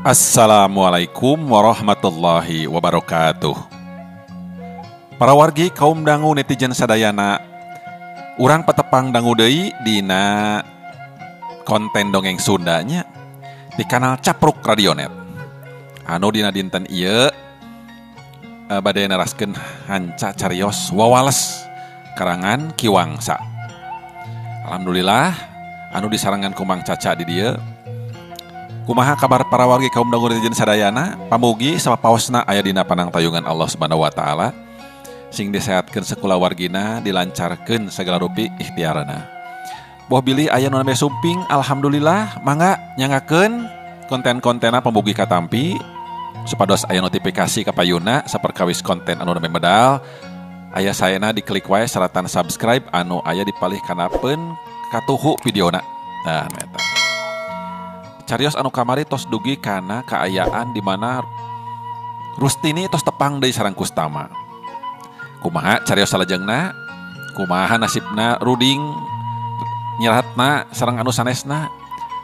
Assalamualaikum warahmatullahi wabarakatuh. Para wargi kaum dangu netizen sadayana, urang patepang dangu deui dina konten dongeng Sundanya di kanal Capruk Radionet. Anu dina dinten ieu bade neraskeun hanca carios wawales karangan Ki Wangsa. Alhamdulillah anu disarangan ku Mang Caca di dieu. Kumaha kabar para wargi kaum dangu netizen sadayana? Pamugi sapaosna aya dina panangtayungan Allah Subhanahu wa taala. Sing disehatkeun sakulawargina, dilancarkeun sagala rupi ikhtiarna. Boh bilih aya nu nambah sumping, alhamdulillah mangga nyangakeun konten-kontena pamugi katampi supados aya notifikasi ka payuna saperkawis konten anu nambah medal. Aya saena diklik wae seratan subscribe anu aya di palih kanapeun katuhu videona. Nah, eta. Carios anu kamari tos dugi kana kaayaan di mana Rustini tos tepang deui sareng Kustama. Kumaha carios salajengna? Kumaha nasibna Ruding nyiratna sareng anu sanesna?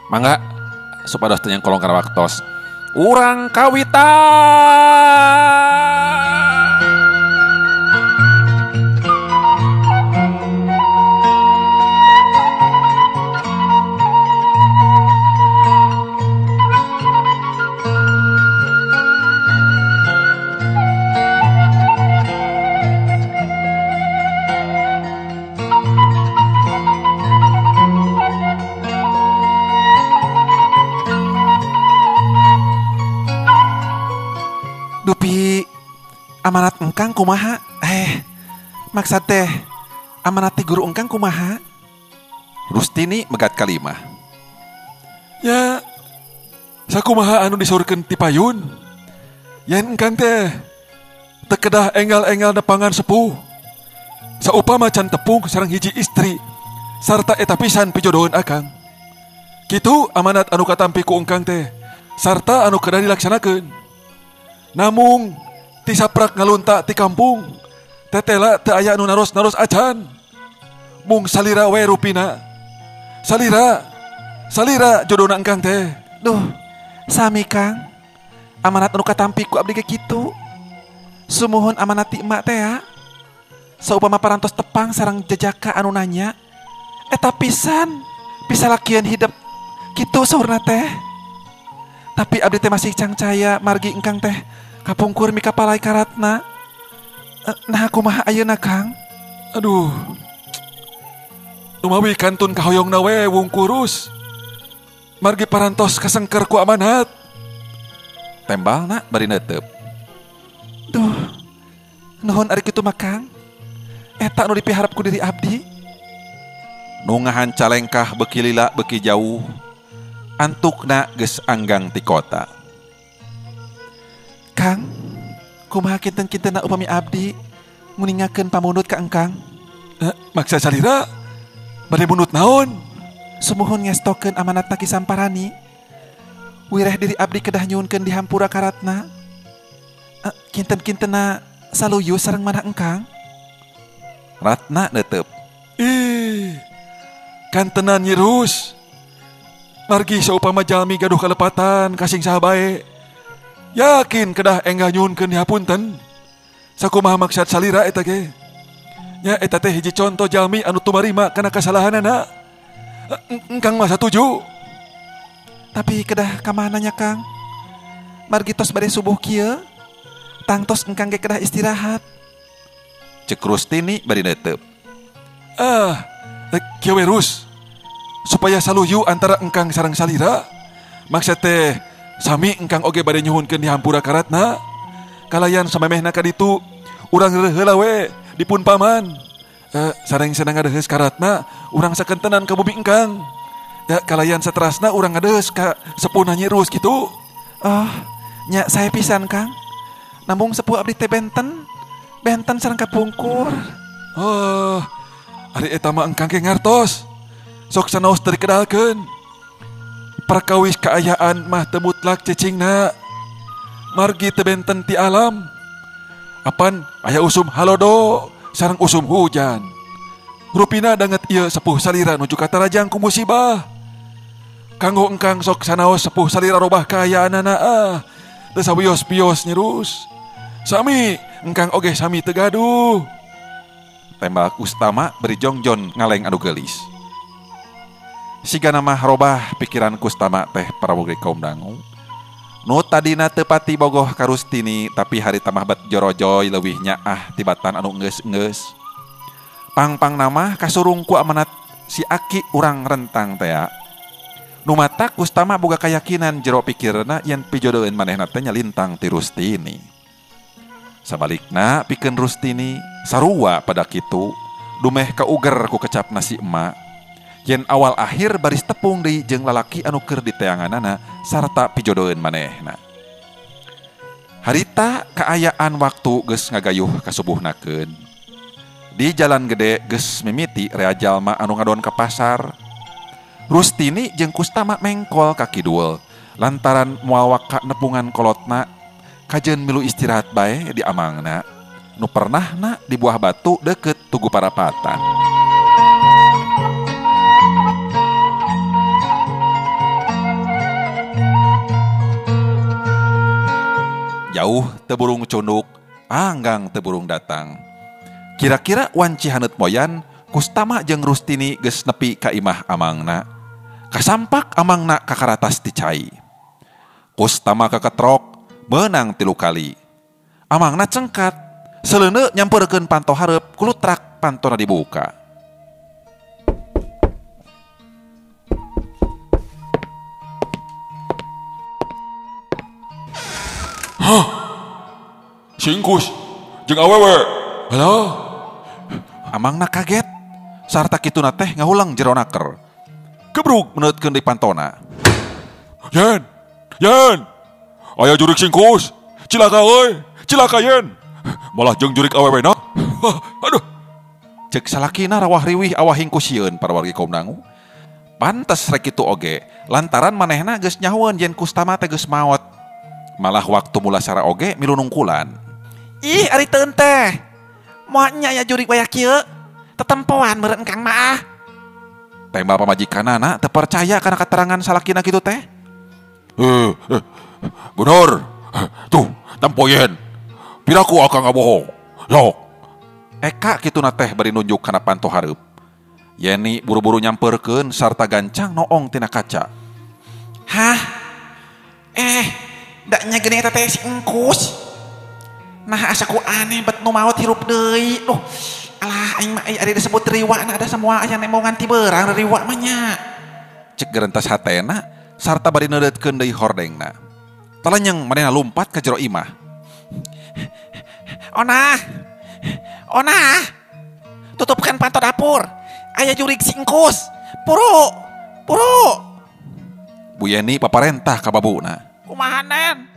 Mangga supados teu nyangkolong kana waktos. Urang kawitan. Dupi amanat engkang kumaha? Maksad teh amanat ti guru engkang kumaha? Rustini megat kalimah. Ya, sakumaha anu disaurkeun ti payun. Yen engkang teh teu kedah enggal-enggal nepangan sepuh. Saupama can tepung sareng hiji istri sarta eta pisan pijodoheun akang. Kitu amanat anu katampi ku engkang teh sarta anu kedah dilaksanakeun. Namung ti saprak ngalunta ti kampung tetela teu aya anu naros-naros acan. Mung salira we rupina. Salira salira jodona engkang teh. Duh, sami Kang. Amanat anu katampi ku abdi ge kitu. Sumuhun amanat ti emak teh ya. Saupama parantos tepang sareng jejaka anu nanya, eta pisan pisalakian hidep kitu saurna teh. Tapi abdi teh masih cangcaya margi engkang teh kapungkur mika palai karatna. Nah kumaha ayeuna Kang? Aduh. Lumawi kantun kahoyongna we wungkurus. Margi parantos kasengker ku amanat. Tembalna bari neuteup. Duh. Nuhun ari kitu mah Kang. Eta nu dipiharap ku diri abdi. Nu ngahanca lengkah beuki lila beuki jauh. Antukna geus anggang ti kota. Kang, kumaha kinten-kintenna upami abdi nguningakeun pamundut ka engkang? Maksa salira bade mundut naon? Sumuhun ngestokeun amanatna Ki Samparani. Wireh diri abdi kedah nyuhunkeun dihampura ka Ratna. Kinten-kintenna saluyu sareng manah engkang? Ratna neuteup. Ih, kantenan nyirus. Margi saupama jalmi gaduh kalepatan kasing saha bae. Yakin kedah enggal nyuhunkeun dihapunten. Sakumaha maksad salira eta ge? Nya eta teh hiji conto jalmi anu tumarima kana kasalahanana. Engkang mah satuju. Tapi kedah ka mana nya Kang? Margi tos bade subuh kieu, tangtos engkang ge kedah istirahat. Cek Rustini bari neuteup. Ah, kieu we Rus. Supaya saluyu antara engkang sareng salira. Maksad teh sami engkang oge bade nyuhunkeun dihampura ka Ratna. Kalayan samemehna ka ditu urang heula we dipun paman. Sareng senang ngadeheus ka Ratna, urang sakentenan ka bumi engkang. Ya kalayan saterasna urang ngadeheus ka sepuhna Nyi Rus kitu. Oh, nya saya pisan Kang. Namung sepuh abdi teh benten. Benten sareng kapungkur. Oh, ari eta mah engkang ge ngartos. Sok sanaos teu dikedalkeun. Perkawis kaayaan mah teu mutlak cicingna. Margi teu benten ti alam. Apan aya usum halodo sareng usum hujan. Rupina danget ieu sepuh salira nuju katarajang ku musibah. Kanggo engkang sok sanaos sepuh salira robah kaayaanana ah. Teu sawios-pios Nyi Rus. Sami engkang oge sami teu gaduh. Tembal Kustama beri jongjon ngaleng anu geulis. Sigana mah robah pikiran Kustama teh parawargi kaum dangu. Nu tadina teu pati bogoh ka Rustini tapi harita mah bet jorojoy leuwih nyaah tibatan anu enggeus-enggeus. Pangpang nama kasurung ku amanat si aki urang rentang tea. Nu matak Kustama boga kayakinan jero pikirna yen pijodoeun manehna teh nyalintang ti Rustini. Sabalikna pikeun Rustini sarua pada kitu dumeh kauger ku kecap nasi emak. Yen awal akhir baris tepung deui jeung lalaki anu keur diteanganana sarta pijodoeun manehna. Harita kaayaan waktu geus ngagayuh kasubuhnakeun. Di jalan gede geus mimiti rea jalma anu ngadon ka pasar. Rustini jeung Kustama mengkol ka kidul lantaran moal waka nepungan kolotna kajeun milu istirahat bae di amangna nu pernahna di Buah Batu deket Tugu Parapatan. Jauh teburung cunduk, anggang teburung datang. Kira-kira wanci haneut moyan, Kustama jeung Rustini geus nepi ka imah amangna. Kasampak amangna kakaratas ti cai. Kustama kaketrok, meunang 3 kali. Amangna cengkat, seleuneu nyamperkeun panto hareup, kulutrak pantona dibuka. Hah? Singkus jeung awewe. Halo? Amangna kaget. Sarta kituna teh ngahulang jero naker. Kebrug meneutkeun di pantona. Yen, yen. Aya jurik singkus. Cilaka euy, cilaka yen. Malah jeung jurik awewena. Aduh. Cek salakina rawah riwih awah hingkus sieun parawargi kaum dangu. Pantes rek kitu oge, lantaran manehna geus nyahoeun yen Kustama teh geus maot. Malah waktu mulasara oge milu nungkulan. Ih, ari teu teh. Moal nya aya jurik wayah kieu. Tetempoan meureun Kang mah. Tembal pamajikanana teu percaya kana keterangan salakina kitu teh. Bener. Tuh, tempo yen. Piraku akang ngabohong. Sok. Eka kituna teh bari nunjuk kana panto hareup. Yeni buru-buru nyamperkeun sarta gancang noong tina kaca. Hah? Daknya geuning eta teh si Engkus. Nah asa ku aneh bet nu maot hirup deui. Duh, alah aing mah ari disebut riwa na ada semua aya nemongan ti beurang riwa mah nya. Cek gerentas hatena sarta bari neudeutkeun deui hordengna. Talenyeng manehna lumpat ka jero imah. Onah. Onah. Tutupkan panto dapur. Aya jurig si Engkus. Puru. Puru. Bu Yeni paparentah ka babuna. Kumaha nen?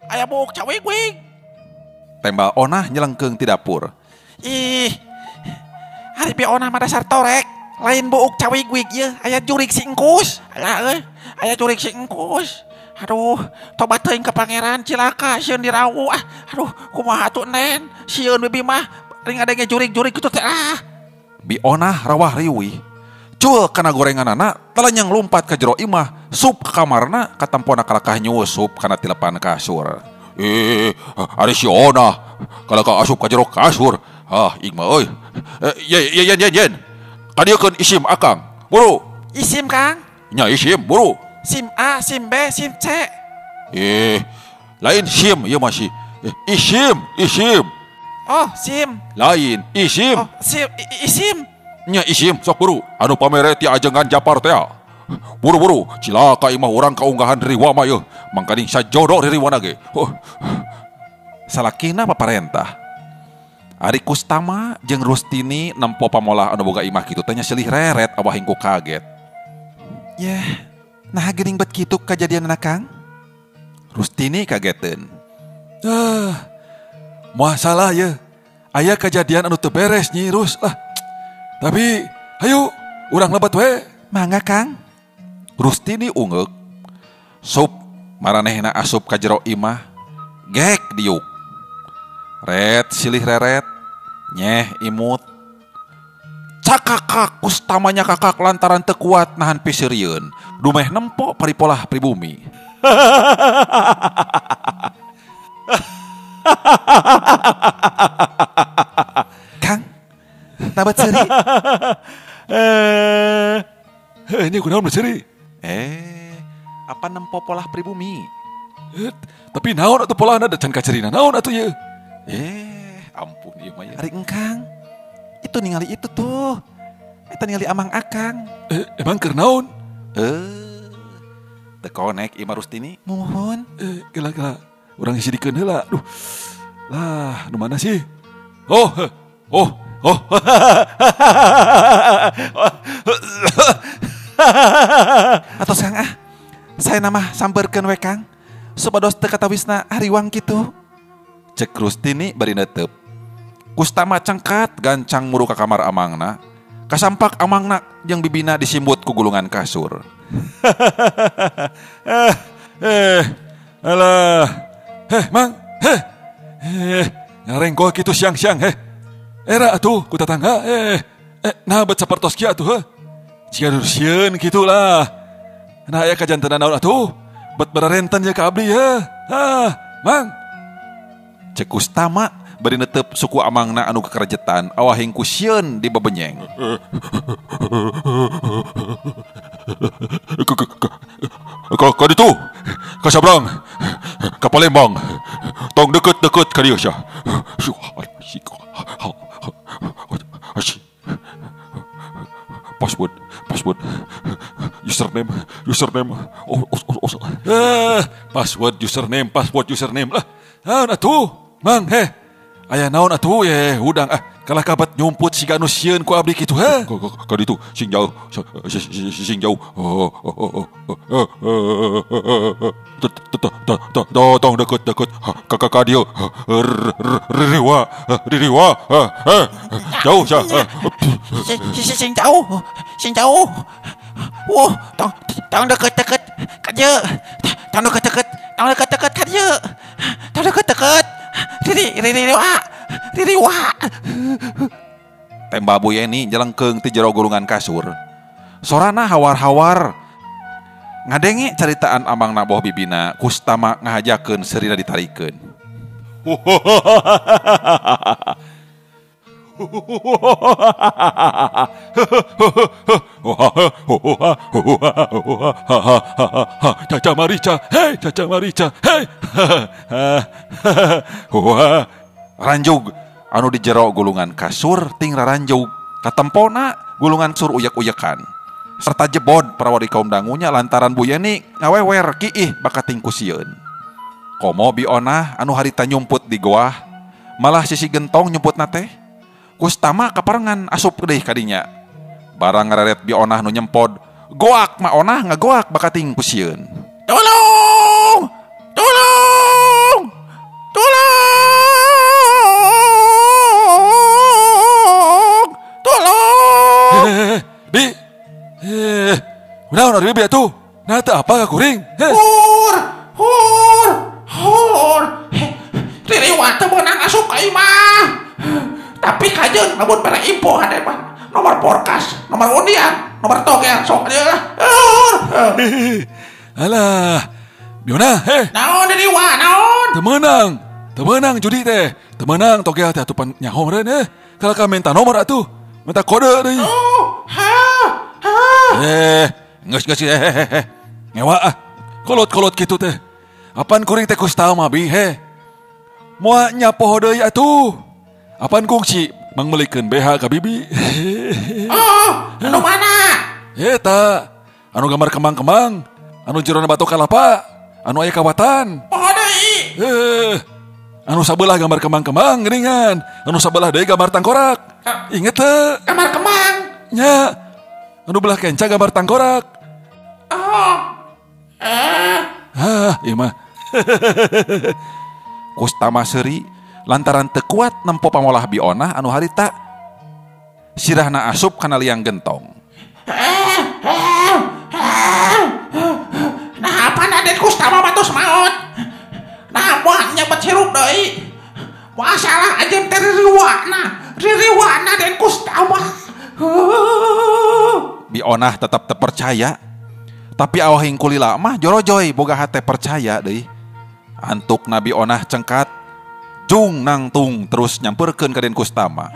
Aya buuk cawig-wig. Tembal Onah nyelengkeung ti dapur. Ih. Ari bi Onah mah dasar torek. Lain buuk cawig-wig ieu, aya jurig si Engkus. Alah euy, aya jurig si Engkus. Aduh, tobat teuing ka pangeran cilaka sieun dirawu ah. Aduh, kumaha atuh nen? Sieun bibi mah ring adenge jurig-jurig kitu teh ah. Bi Onah rawah riwih. Cul kana gorenganana, talenyang lumpat ka jero imah, sup ka kamarna, katempona kalakah nyusup kana tilepan kasur. Ari si Onah kalakah asup ka jero kasur. Ah, ing mah euy. Yen yen yen. Kadieukeun isim akang. Buru. Isim Kang? Nya isim, buru. SIM A, SIM B, SIM C. Lain SIM ieu mah si. Isim, isim. Oh, SIM. Lain, isim. Oh, SIM, isim. Nya isim sok buru. Anu pamere ti ajengan Japar teh. Buru-buru, cilaka imah urang kaunggahan riwa mah yeuh. Mangkaning sajodo ririwana ge. Salakina paparentah. Ari Kustama jeung Rustini nempo pamolah anu boga imah kitu teh nya silih reret awah hingku kaget. Yeh, nah geuning bet kitu kajadianna Kang? Rustini kageteun. Ah, masalah ye. Aya kejadian anu teu beres Nyi Rus lah. Tapi hayu urang lebat we. Mangga Kang. Rustini ungeuk. Sup maranehna asup ka jero imah. Gek diuk. Ret silih reret. Nyeh imut. Cakakak Kustamanya kakak lantaran teu kuat nahan piseurieun. Dumeh nempo paripolah pribumi. Kang, nabat seuri. Ini kunaon seuri? Apa nempo polah pribumi? Tapi naon atuh polahna da can kacerina naon atuh ieu? Ampun ieu mah. Ari engkang. Itu ningali itu tuh. Eta ningali amang akang. Emang keur naon? Teu konek ieu mah Rustini. Muhun. Gela-gela. Urang sidikeun heula. Duh. Lah, nu mana sih? Oh. Oh. Oh. Atos Kang ah. Saya nama sampeurkeun we Kang. Supados teu katawisna hariwang kitu. Cek Rustini bari netep. Kustama cengkat gancang muru ka kamar amangna. Kasampak amangna jeung bibina disimbut ku gulungan kasur. Alah. Mang. Ngarengkol kitu siang-siang heh. Era atuh ku tatangga nah bet sapertos kieu atuh heh. Jiga sieun kitu lah. Nah aya kajantenan naon atuh? Bet bararenten ye ka abdi heh. Ah, Mang. Cek Kustama bari netep suku amangna anu kekerejetan awahing ku sieun di bebenyeng. Ka ditu, ka sabrang, ka Palembang, tong deket-deket ka dieu sia. Password, username, oh. Password, username lah. Naon atuh, Mang, heh. Aya naon atuh ye, hudang ah. Kalah kabat nyumput siga anu sieun ku abdi kitu heh. Ka ditu sing jauh, sing jauh. Tong deket-deket ka dieu. Ririwa, ririwa. Jauh sia. Sing jauh, sing jauh. Wah, tong deket-deket ka dieu. Tong deket-deket, tong deket-deket ka dieu. Tong deket-deket. Ririwa. Ririwa. Tembak Bu Yeni jelengkeung ti jero gulungan kasur. Sorana hawar-hawar. Ngadenge caritaan amangna boh bibina, Kustama ngahajakeun seurina ditarikeun. Caca Marica, hei Caca Marica, hei. Ranjug anu di jero gulungan kasur ting raranjug katempona gulungan sur uyak-uyakan serta jebod parawari kaum dangunya lantaran Bu Yeni ngawewer kiih bakating ku sieun. Komo bionah anu harita nyumput di goah malah sisi gentong nyumputna teh. Kustama kaparengan asup deui kadinya. Barang ngareret bionah nu nyempod goak ma onah ngagoak bakating ku sieun. Tolong! Tolong! Tolong! Tolong! Bi. Kunaon ari bibi atuh? Nah teu apa ka kuring? Hur! Hur! Hur! Ririwa teu meunang asup ka imah. Tapi kajeun lamun bare info hade mah. Nomor porkas, nomor undian, nomor togel sok ieu lah. Hur! Alah. Biona, heh. Naon Ririwa, naon? Teu meunang judi teh. Teu meunang togel teh atuh pan nyaho meureun heh. Kalah ka minta nomor atuh. Minta kode deui. Oh, ha. Ha. Geus geus eh. Ngewa ah. Kolot-kolot kitu teh. Apan kuring teh Kustama bi heh. Moal nyapoho deui atuh. Apan kungsi mangmelikeun BH ka bibi. Oh, anu mana? Eta, anu gambar kembang-kembang, anu jerona batok kalapa, anu aya kawatan. Poho deui. Anu sabelah gambar kembang-kembang geuningan, anu sabelah deui gambar tangkorak. Inget teu? Gambar kembang. Nya. Anu belah kenca gambar tangkorak. Oh. Hah, ieu mah. Kustama seuri lantaran teu kuat nempo pamolah bionah anu harita sirahna asup kana liang gentong. Nah, apa Aden Kustama matos maot? Nah, moal nyabet sirup deui. Moal salah anjeun teh ririwana. Ririwana Den Kustama. Bionah tetap terpercaya. Tapi awahing kulila mah jorojoy boga hate percaya deui. Antuk Nabi Onah cengkat jung nangtung terus nyamperkeun ka Den Kustama.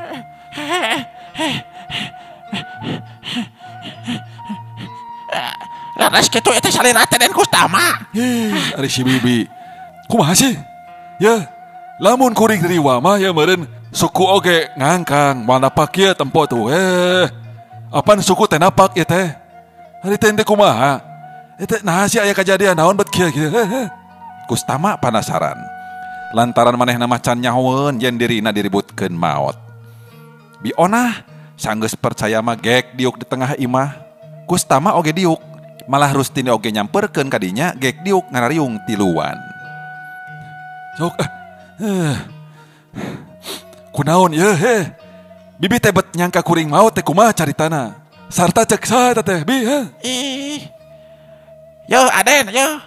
Laras kitu eta salira teh Den Kustama. Ari si Bibi. Kumaha sih? Ya, lamun kuring riwa mah ya meureun suku oge ngangkang moal napak ieu tempo tuh. Apan suku teh napak ieu teh. Ari teh kumaha? Eta naha sih aya kajadian naon bet kieu kieu. Kustama panasaran. Lantaran manehna mah can nyahoeun yen dirina diributkeun maot. Bionah sanggeus percaya mah gek diuk di tengah imah. Kustama oge diuk, malah Rustini oge nyamperkeun ka dinya gek diuk ngarariung tiluan. Sok kunaon ieu heh. Bibi teh bet nyangka kuring maot teh kumaha caritana. Sarta cek saha eta teh bi heh. Ih. Yo Aden yo.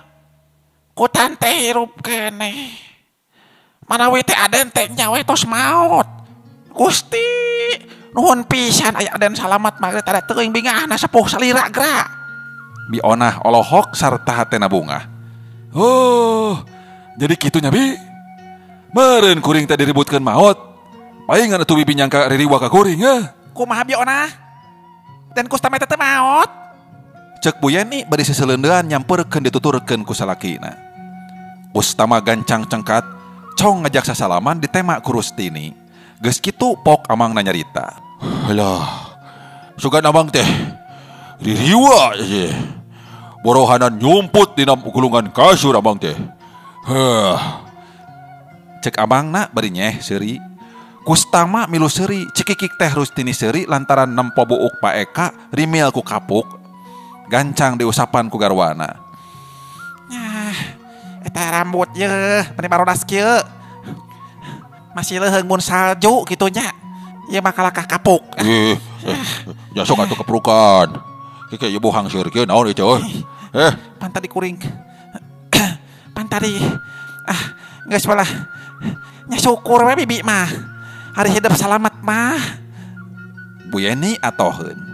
Kutan teh hirup keneh. Manawi teh Aden teh nyawe tos maot. Gusti, nuhun pisan aya Aden salamat mah teh teuing bingahna sepuh salira geura. Bionah olohok sarta hatena bungah. Oh, jadi kitu nya bi. Meureun kuring teh diributkeun maot. Paingan atuh bibi nyangka ririwa ka kuring heh. Kumaha Bionah? Den Kustama teh maot. Cek Bu Yeni bari seseleundean nyamperkeun dituturkeun ku salakina. Kustama gancang cengkat, cong ngajak sasalaman ditema ku Rustini. Geus kitu pok amangna nyarita. Alah, sugan amang teh ririwa ye. Borohanan nyumput dina gulungan kasur amang teh. Heh. Cek amangna bari nyeh seuri. Kustama milu seuri, cikikik teh Rustini seuri lantaran nempo buuk Pak Eka rimil ku kapuk. Gancang diusapan ku garwana. Nah, eta rambut ye, meni barodas kieu. Masih leuheung mun salju kitu nya. Ieu mah kalakah kapuk. Ya sok atuh keperukan. Kieu ieu bohang seur kieu naon ieu euy. Pan tadi kuring. Pan tadi geus malah nya syukur we bibi mah. Hari hidup salamat mah. Bu Yeni atoheun.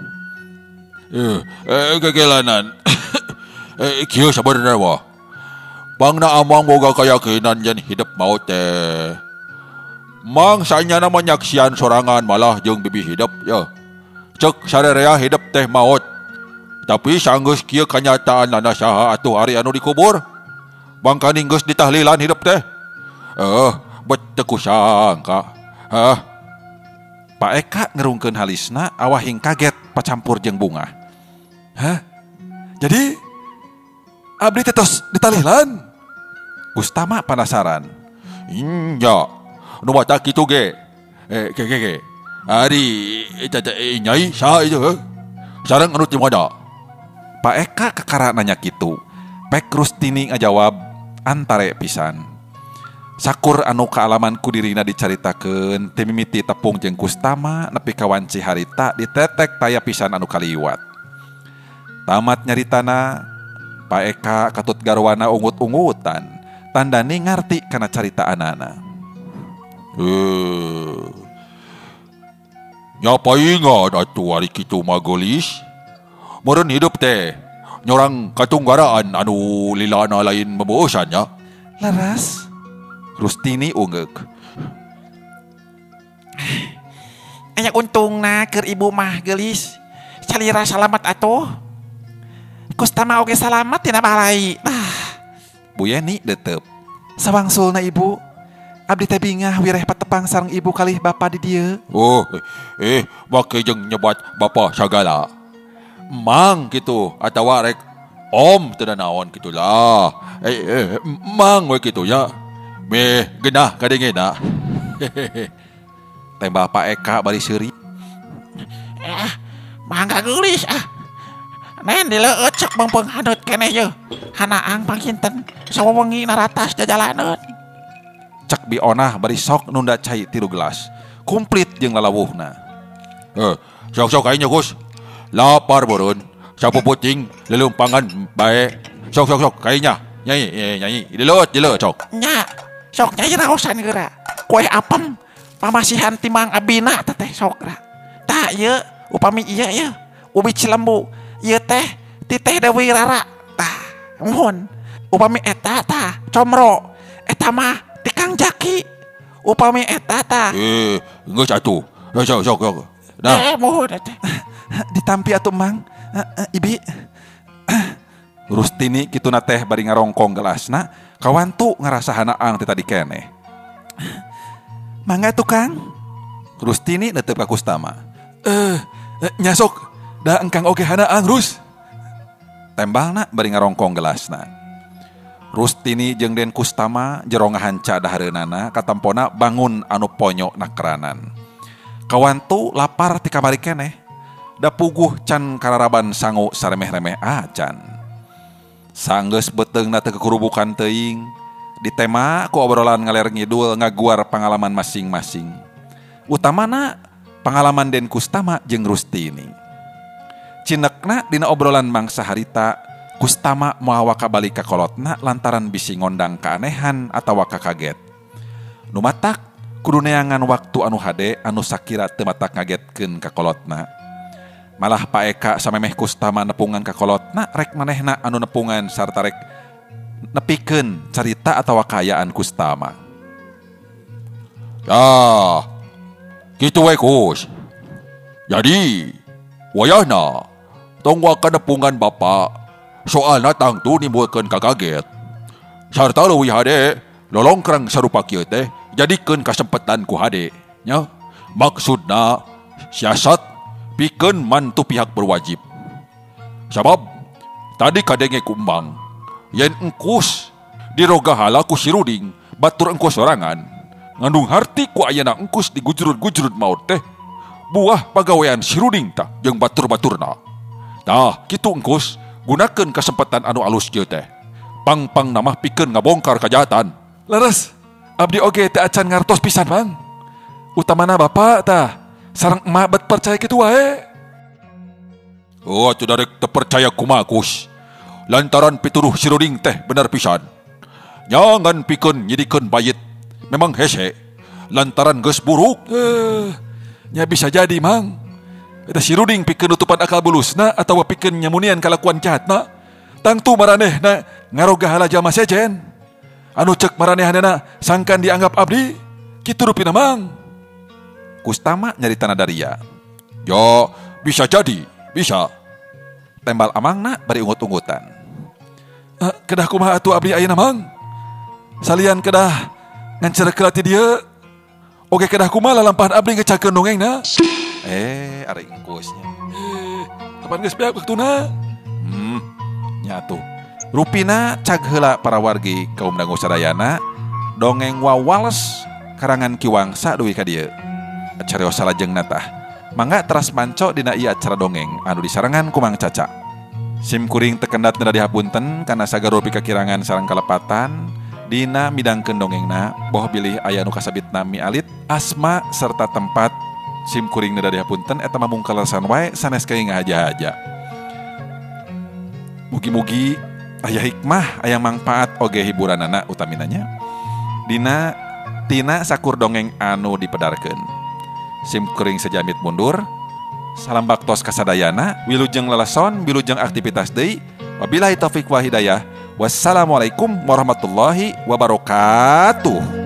Gegelanan. Kieu sabenerna mah. Bangna amang boga kayakinan yen hidup maot teh. Mang sanyana mah nyaksian sorangan malah jeung bibi hidup ya. Cek sarerea hidup teh maot. Tapi sanggeus kieu kanyataanana saha atuh ari anu dikubur. Bangkaning geus ditahlilan hidup teh. Bet teu kusangka. Hah. Pak Eka ngerungkeun halisna awahing kaget pacampur jeung bunga. Hah? Jadi abdi teh tos ditalilan? Kustama penasaran. Nya, nu matak kitu ge. Ge. Ari eta teh nyai saha ieu heuh? Sareng anu ti mana? Pak Eka kakara nanya kitu. Pek Rustini ngajawab antare pisan. Sakur anu kaalaman ku dirina dicaritakeun ti mimiti tepung jeung Kustama nepi ka wanci harita ditetek taya pisan anu kaliwat. Tamat nyaritana, Pak Eka katut garwana ungut-ungutan, tandani ngarti kana caritaanana. Nya paingan atuh ari kitu mah geulis. Meureun hidup teh nyorang katunggaraan anu lilana lain bebeusan nya. Leres. Rustini ungeuk. Aya untungna keur ibu mah geulis. Salira salamat atuh. Kustama oge salamat tina balai. Bu Yeni detep. Sawangsulna ibu. Abdi teh bingah wireh patepang sareng ibu kalih bapa di dieu. Oh, make jeung nyebat bapa sagala. Mang kitu atawa rek om teu naon kitulah. Mang we kitu nya. Meh genah kadengena. Tembak Pak Eka bari seuri. Mangga geulis ah. Nen dileueut cek meungpeung haneut keneh yeuh. Hanaang pangkinten sawengi naratas jajalaneun. Cek Bionah bari sok nunda cai 3 gelas. Komplit jeung lalawuhna. Sok-sok aing nya Gus. Lapar beureun. Sapuputing lelumpangan bae. Sok-sok kain nya. Nyanyi nyanyi. Dileueut sok. Nya. Sok nyai raosan geura. Kue apem pamasihan timang abina teteh sok geura. Tah ieu Upami ieu ieu ubi Cilembu, ieu teh ti Teh Dewi Rara. Tah, muhun. Upami eta tah comro, eta mah ti Kang Jaki. Upami eta tah. Geus atuh. Sok sok sok. Nah, muhun eta. Ditampi atuh Mang. Ibi. Rustini kituna teh bari ngarongkong gelasna, kawantu ngarasa hanaang ti tadi keneh. Mangga tuh Kang. Rustini netep ka Kustama. Nyasok, da engkang oge hanaang Rus. Tembalna bari ngarongkong gelasna. Rustini jeung Den Kustama jero ngahanca dahareunana katampona bangun anu ponyo nakranan. Kawantu lapar ti kamari keneh. Da puguh can kararaban sangu saremeh-remeh acan. Sanggeus beuteungna teu kekurubukan teuing. Ditema ku obrolan ngaler ngidul ngaguar pangalaman masing-masing. Utamana pangalaman Den Kustama jeung Rustini. Cinekna dina obrolan mangsa harita, Kustama moal waka balik ka kolotna lantaran bisi ngondang keanehan atawa kakaget. Nu matak kudu neangan waktu anu hade anu sakira teu matak ngagetkeun ka kolotna. Malah paeka samemeh Kustama nepungan ka kolotna rek manehna anu nepungan sarta rek nepikeun carita atawa kaayaan Kustama. Ya, kitu we Kus. Jadi, wayahna tong waka nepungan bapa soalna tangtu nimbulkeun kakaget. Sarta leuwih hade lolongkrang sarupa kieu teh jadikeun kasempetan ku hade nya. Maksudna siasat pikeun mantu pihak berwajib. Sabab tadi kadenge ku Embang yen engkus dirogahala ku si Ruding batur engkus sorangan ngandung harti ku ayana engkus digujrud-gujrud maut teh buah pagawean si Ruding tah jeung batur-baturna. Tah kitu engkus gunakeun kesempatan anu alus ieu teh. Pang-pang namah pikeun ngabongkar kajahatan. Leres, abdi oge teu acan ngartos pisan, Bang. Utamana bapak tah sareng emak bet percaya kitu wae. Oh, atuh darek teu percaya kumaha Kus. Lantaran pituduh si Ruding teh bener pisan. Nyangan pikeun nyidikeun bayit memang hese lantaran geus buruk. Nya bisa jadi, Mang. Eta si Ruding pikeun nutupan akal bulusna atawa pikeun nyamunian kalakuan jahatna. Tangtu maranehna ngarogahala jalma sejen. Anu cek maranehanana sangkan dianggap abdi kitu rupina, Mang. Kustama nyaritana daria. Ya, bisa jadi, bisa. Tembal amangna bari ungut-ungutan. Kedah kumaha atuh abdi ayeuna, Mang? Salian kedah ngancerekeun ti dieu. Oge kedah kumaha lalampahan abdi ngecakeun dongengna? Ari engkusnya. Kapan geus beak waktuna? Nya atuh. Rupina cag heula para wargi kaum dangu sadayana dongeng wawales karangan Ki Wangsa dugi ka dieu. Carios salajengna tah. Mangga teras manco dina ieu acara dongeng anu disarengan ku Mang Caca. Sim kuring teu kendat neura dihapunten kana sagarul pikakirangan sareng kalepatan dina midangkeun dongengna boh bilih aya nu kasabit nami alit asma serta tempat. Sim kuring neura dihapunten eta mah mungkalasan wae sanes keuing ngahaja-haja. Mugi-mugi aya hikmah aya mangpaat oge hiburanana utaminanya dina tina sakur dongeng anu dipedarkeun. Sim kuring sejamit mundur. Salam baktos kasadayana, wilujeng leleson, wilujeng aktivitas deui. Wabillahi taufik wal hidayah. Wassalamualaikum warahmatullahi wabarakatuh.